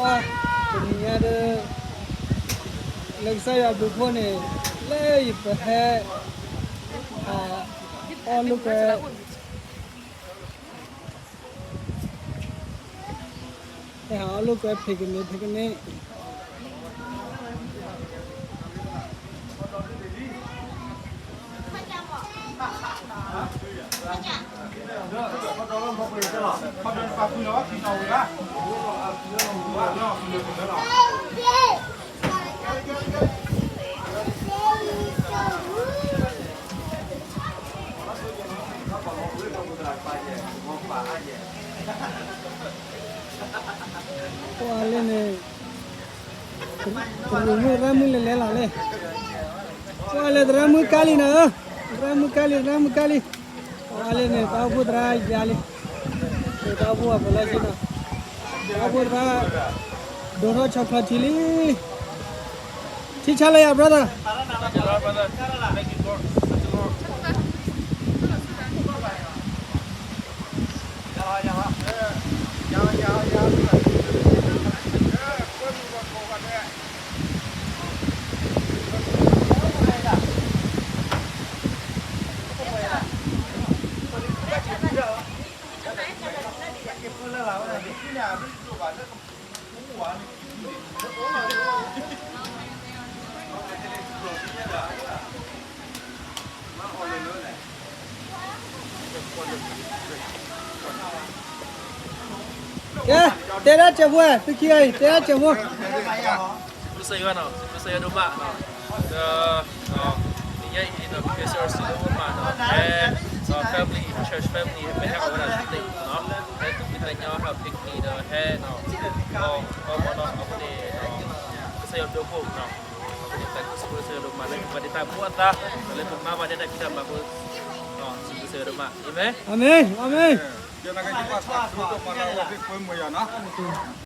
တနံၤညါဒီး လၢကစၢ်ယွၤဘျုးဖှိၣ်န့ၣ် လၢယပဟဲ အီၣ်လိာ်ကွဲ ဟဲဟးအီၣ်လိာ်ကွဲ ဖံးကန့ၢ်ဖံးကန့ၢ် ပှၤလဲၣ်န့ၣ် တရူးမုၣ်ရၢမုၣ်လဲၤလဲၤလီၤလဲၣ်, ပှၤလဲၤသရၣ်မုၣ်ကါလံနီၤ, သရၣ်မုၣ်ကါလံ သရၣ်မုၣ်ကါလံ, ပှၤလဲၣ်န့ၣ် တၢ်အိၣ်ဖှိၣ်သရၣ်ယါလံ, တၢ်အိၣ်ဖှိၣ်အပလီၢ်ဆ့နီၤ, တၢ်အိၣ်ဖှိၣ်သရၣ် ဒိၣ်ထီၣ်ဆီချီထံလံ, ထံဆါလၢယၤ brother. ကဲ, တဲဒၣ်စဲးဖိ, သုခံဂၤအံၤ တဲဒၣ်စဲးဖိ. စံးဘျုးကစၢ်ယွၤနီၤ, စံးဘျုးကစၢ်ယွၤဒိၣ်မးနီၤ, ဒီး နံၤညါအံၤဒီး ပကစၢ်ယွၤစံးဘျုးဒိၣ်မးနီၤ, ဟဲ family, church family ဟဲပဟဲအီၣ်ဝဲဒၣ်သ့ၣ်နီၤ, ဟဲသူၣ်ဖှံသးညီ ဟဲဖံးကန့ၢ်ဒီးဟဲ အီၣ်မ့ၤနီၤ, အဃိန့ၣ် ကစၢ်ယွၤဘျုးဖှိၣ်နီၤ, အဃိန့ၣ် တၢ်စံးဘျုးကစၢ်ယွၤဒိၣ်မးလၢပှၤဒ်တၢ်ဖိအသး, လၢပမၤဘၣ်ဒ်တၢ်ဖံးတၢ်မၤဖိ, စံးဘျုးကစၢ်ယွၤဒိၣ်မး, အၤမ့ၣ်. အၤမ့ၣ်, အၤမ့ၣ်.